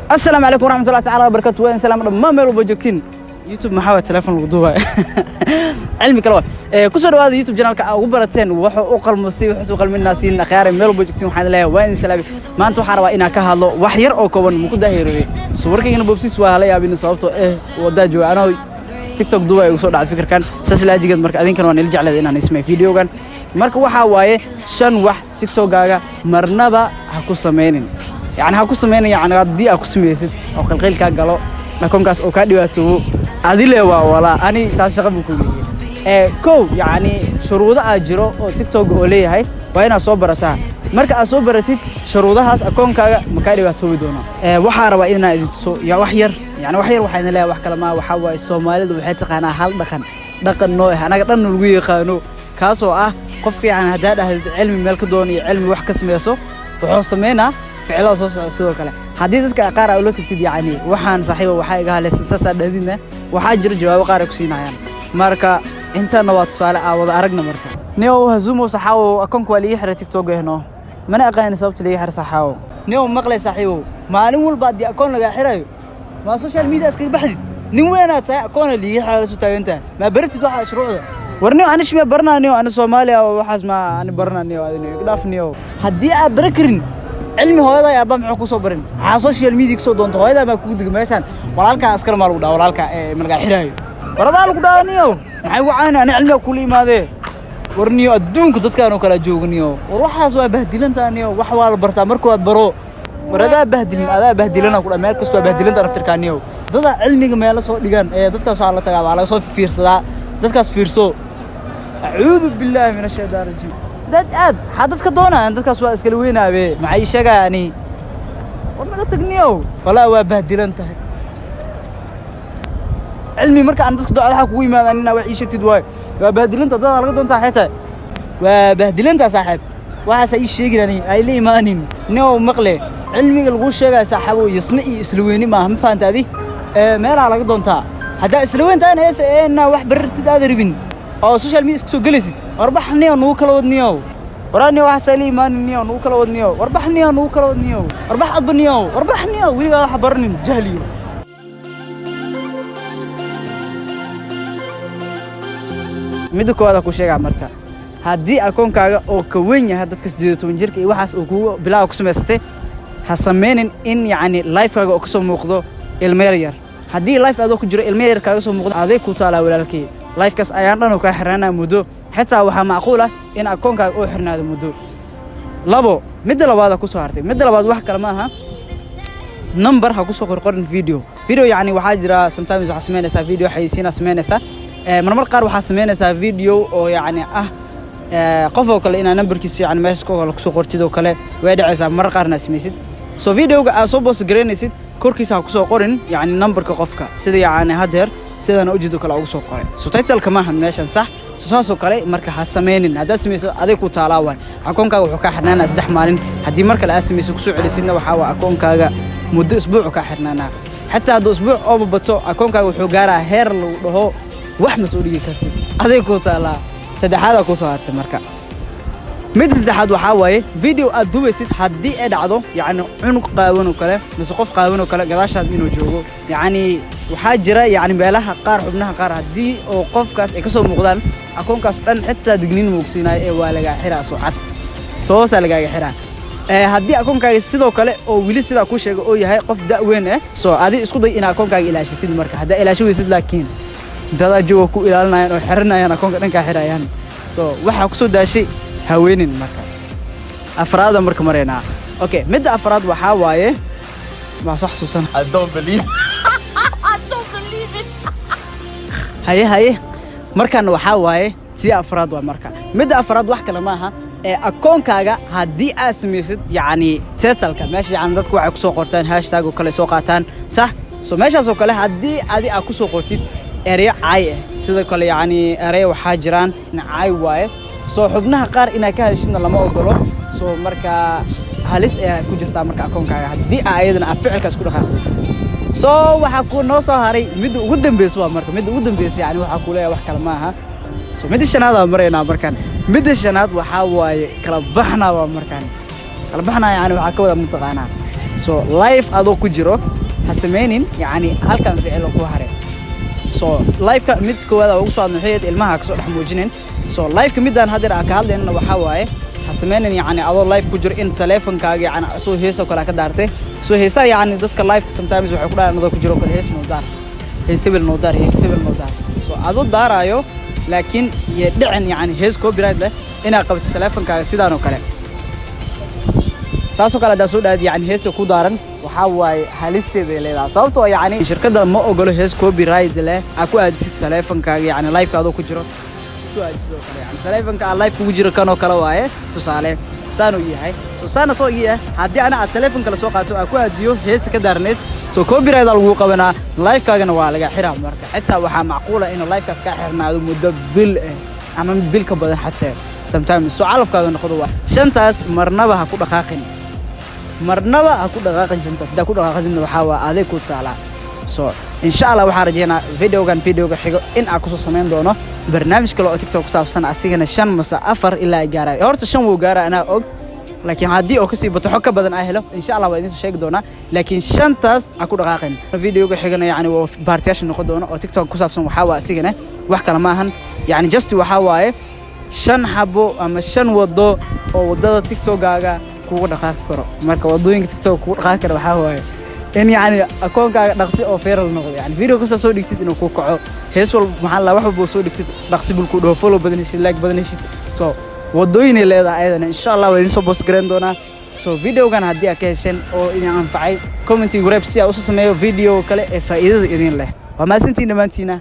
Asalaamu calaykum waraxmatullahi tacaala wabarakatu. Waa in salaam dhammaan meel walba joogtiin. YouTube maxaa waa? Telefoon lagu duubaya cilmi kale waa. Kusoo dhawaada YouTube channelka aa ugu barateen wuxuu u qalmo si wuxuu u qalminaa siin. Akhyaare, meel walba joogtiin, waxaan leeyahay waa in salaami. Maanta waxaan rabaa inaan ka hadlo wax yar oo kooban. Muku daahiroobay sawirkaygana boobsis waa hala yaabin, sababtoo wadaa jooga anoo TikTok duuba igu soo dhacday fikirkan saas laajigeed. Marka adinkana waan ila jecleed inaan ismay videogan. Marka waxaa waaye shan wax TikTokgaaga marnaba ha ku samaynin, yani ha ku samaynin, yani haddii aad ku samaysid oo qalqayl kaa galo akoonkaas oo kaa dhibaatoobo, adile waa walaa ani taas shaqa buu ku leeyahay. Kow, yacni shuruudo aa jiro oo TikTok oo leeyahay, waa inaad soo barataa. Marka aad soo baratid shuruudahaas, akoonkaaga ma kaa dhibaatoobi doono. Waxaa rabaa inaan idin tuso ya wax yar, yani wax yar. Waxaa idin leeyahay wax kale maa, waxaa waaye Soomaalidu waxay taqaanaa hal dhaqan, dhaqan noo ah anaga dhan lagu yaqaano, kaasoo ah qofka yani haddaa dhahdid cilmi meel ka doon iyo cilmi wax ka sameyso, wuxuu sameynaa ficilada soo socda. Sidoo kale haddii dadka qaar aa ula tagtid, yacni waxaan saaxiiba waxaa iga halaysa saasaa dhahdidna, waxaa jira jawaabo qaar ay ku siinayaan. Marka intana waa tusaale aa wada aragna. Marka nio hazumo saxaawo, akoonka waa liiga xiray TikTok ehno, mana aqaani sababta liiga xiray saxaawo. Nio maqlay saaxiibow, maalin walba haddii akoon lagaa xirayo, maa social media iskaga baxdid? Nin weynaa tahay, akoona liiga xiray la soo taagantahay, maa baratid waxa shuruucda? War nio anish miya baranaa? Nio ani Soomaaliya waxaas ma ani baranaa? Nio adino igdhaaf. Nio haddii aad bara karin cilmi, hooyadaa iyo aabba muxuu kusoo barin? Maxaa social media kasoo doonta? Hooyadaa baa kugu diga meeshaan. Walaalkaa askar maa lagu dhaha? Walaalka ee malagaa xiraayo waradaa lagu dhaha. Niyo maxay ugu caani? Ani cilmigaa kula imaadee. War niyo, adduunka dadkaan oo kala jooga niyo. War waxaas waa bahdilantaa niyo. Wax waa la bartaa marka waad baro. War adaa bahdilin, adaa bahdilana ku dha. Meel kastoo waa bahdilanta naftirkaa niyo. Dadaa cilmiga meelo soo dhigan ee dadkaas waxaa la tagaa, waa laga soo fiirsadaa. Dadkaas fiirso. Acuudu billaahi min ashaytaan rajiim. Dad aad maxaa dadka doonayaan? Dadkaas waa iskala weynaabe. Maxay ii sheegayaani? War naga tagniyow, walaa waa bahdilan tahay. Cilmi marka aan dadka adaxa kugu yimaadaan inaa wax ii sheegtid waayo. Waa bahdilanta, dadaa laga doontaa, xeeta waa bahdilantaa saaxiib. Waxaasa ii sheegin ani ay la imaanin. Niow maqle, cilmiga laguu sheegaya saaxiibo, yasme iyo isla weyni maaha, ma fahanta adi? Meelaa laga doontaa. Haddaa isla weyn tahayna eese eenaa wax barirtid aada rabin oo social media iska soo gelaysid, warbax niyow, nugu kala wadniyow. Waraa niyow, waxaasa la imaanin niyow, nugu kala wadniyow. Warbax niyow, nugu kala wadniyow. Warbax adba niyow, warbax niyow, weligaa waxa baranin jahliyo. Midda koowaad ku sheegaa, marka haddii akoonkaaga oo ka weyn yahay dadka 18 jirka iyo waxaas uu kugu bilaawa ku samaysatay, ha sameynin in yacni lifekaaga oo kasoo muuqdo ilmo yar yar. Haddii live adoo ku jiro ilmo yar kaaga soo muuqdo, aday ku taalaa walaalkii. Lifekaas ayaan dhan oo kaa xirnaanaa muddo, xitaa waxaa macquul ah in akoonkaaga oo xirnaado muddo. Labo, midda labaada ku soo hartay, midda labaad wax kale ma aha, number ha kusoo qorqorin video. Video yacni waxaa jira sometimes waxaa samaynaysaa video xayeysiinaa samaynaysaa. Marmar qaar waxaa samaynaysaa video oo yacni ah qof oo kale inaa numberkiisa yacni meesha kale kusoo qortid oo kale way dhacaysaa marar qaarna samaysid. So videoga aad soo post garaynaysid korkiisa ha kusoo qorin yacni numberka qofka, sida yacni haddeer sidana ujeedo kale ugu soo qoray. So titleka maahan meeshan sax. So saasoo kale marka ha sameynin. Haddaad samaysid, aday ku taalaa waay. Akoonkaaga wuxuu kaa xirnaanaa 3 maalin. Haddii mar kale aad samaysid kusoo celisidna, waxaa waa akoonkaaga muddo isbuuc kaa xirnaanaa. Xataa hadduu isbuuc ooba bato, akoonkaaga wuxuu gaaraa heer lagu dhaho wax ma soo dhigi kartid. Aday ku taalaa. Saddexaadaa ku soo hartay. Marka midda saddexaad waxaa waaye video aad dubaysid, haddii ay dhacdo yacni cunug qaawan oo kale mise qof qaawan oo kale gadaashaad inuu joogo, yacni waxaa jira yacni meelaha qaar, xubnaha qaar, haddii oo qofkaas ay ka soo muuqdaan, akoonkaas dhan xitaa digniin muugsiinayo ee waa lagaa xiraa, soo cad toosaa lagaaga xiraa. Haddii akoonkaaga sidoo kale oo weli sidaa ku sheega oo yahay qof da' weyn ah, soo adi isku day inaa akoonkaaga ilaashatid. Marka haddaa ilaasho weysid laakiin dadaa jooga ku ilaalinayaan oo xiranayaan akoonka dhankaa xirayaan. So waxaa kusoo daashay haweenin. Marka afraada marka maraynaa. Okay, midda afraad waxaa waaye, waa soo xasuusan. I don't believe. I don't believe it. Haye haye, markan waxaa waaye tii afraad waa. Marka midda afraad wax kale maaha ee akoonkaaga haddii aad samaysid yacni titleka meesha yacni dadku waxay kusoo qortaan hashtag oo kale soo qaataan, sax? So meeshaas oo kale haddii adi aad kusoo qortid ereyo caay ah, sidoo kale yacni ereyo waxaa jiraan caay waaye, soo xubnaha qaar inaad ka hadashidna lama ogolo. So marka halis ayaa ku jirtaa marka akoonkaaga haddii aa ayadana aad ficilkaas ku dhaqaaqdid. So waxaa ku noo soo haray midda ugu dambeysa waa, marka midda ugu dambeysa yani waxaa ku leeyahay wax kale ma aha. So midda shanaad aan maraynaa. Markaan midda shanaad waxaa waaye kala baxnaa waa. Markaan kala baxnaa yani waxaa ka wada mataqaanaa. So live adoo ku jiro ha sameynin yacni halkan ficilo ku haray. So liveka mid koowaad aa ugu soo hadlay waxay ahayd ilmaha ha kasoo dhex muujinin. So liveka midaan haddeer aan ka hadlaynana waxaa waaye ha sameynin yacni adoo live ku jiro in teleefonkaaga yacni soo hees oo kale aa ka daartay. So heesaha yacni dadka liveka sometimes waxay ku dhahaan adoo ku jiro oo kale, "Hees noo daar, hees hebel noo daar, hees hebel noo daar." So adoo daaraayo laakiin iyo dhicin yacni hees copyright leh inaad qabato teleefonkaaga sidaan oo kale, saasoo kale haddaa soo dhaad, yani heesta ku daaran waxaa waaye halisteeda ay leedahay, sababtoo ah yacni shirkadda ma ogolo hees copyright leh aa ku aadisid teleefonkaaga yacni liveka adoo ku jiro ku aadisid oo kale. Yani teleefonka aan live kugu jiro kanoo kale waaye, tusaale saanuu yahay. So saana soo ii ah, haddii ana aad teleefon kale soo qaato aa ku aadiyo heesta ka daarneed, so copyright aa lagu qabanaa, livekaagana waa laga xiraa. Marka xitaa waxaa macquula inuu livekaas kaa xirnaado muddo bil ah ama bil ka badan xataa sometimes. So calafkaaga noqdo waa shantaas, marnaba ha ku dhaqaaqin, marnaba ha ku dhaqaaqin shantaas. Haddaa ku dhaqaaqinna waxaa waa aday ku taalaa. So insha Allah waxaan rajeynaa videogan videoga xigo in aan kusoo samayn doono barnaamij kale oo TikTok ku saabsan, asigana shan mase afar ilaa ay gaarayo. Horta shan wuu gaaraa anaa og, laakiin haddii oo kasii bato, xog ka badan aa helo, insha Allah waa idiin soo sheegi doonaa. Laakiin shantaas ha ku dhaqaaqin. Videoga xigana yacni waa baartiyaasha noqon doono oo TikTok ku saabsan. Waxaa waa asigana wax kale ma ahan, yacni just waxaa waaye shan xabo ama shan wado oo wadada TikTokaaga kugu dhaqaaqi karo. Marka wadooyinka TikTok kugu dhaqaaqi karo waxaa waaye in yacni akoonkaaga dhaqsi oo viral noqdo, yani video kastoo soo dhigtid inuu ku kaco, hees walba maxaa la wax walba oo soo dhigtid dhaqsi bul ku dhaho, follow badan heshid, like badan heshid. So wadooyinay leedahay ayadana, insha Allah waa idin soo post gareyn doonaa. So videogan haddii aad ka hesheen oo idin anfacay, comment igu reeb si aan usoo sameeyo video kale ee faa'iidada idin leh. Waa mahadsantiin dhammaantiina.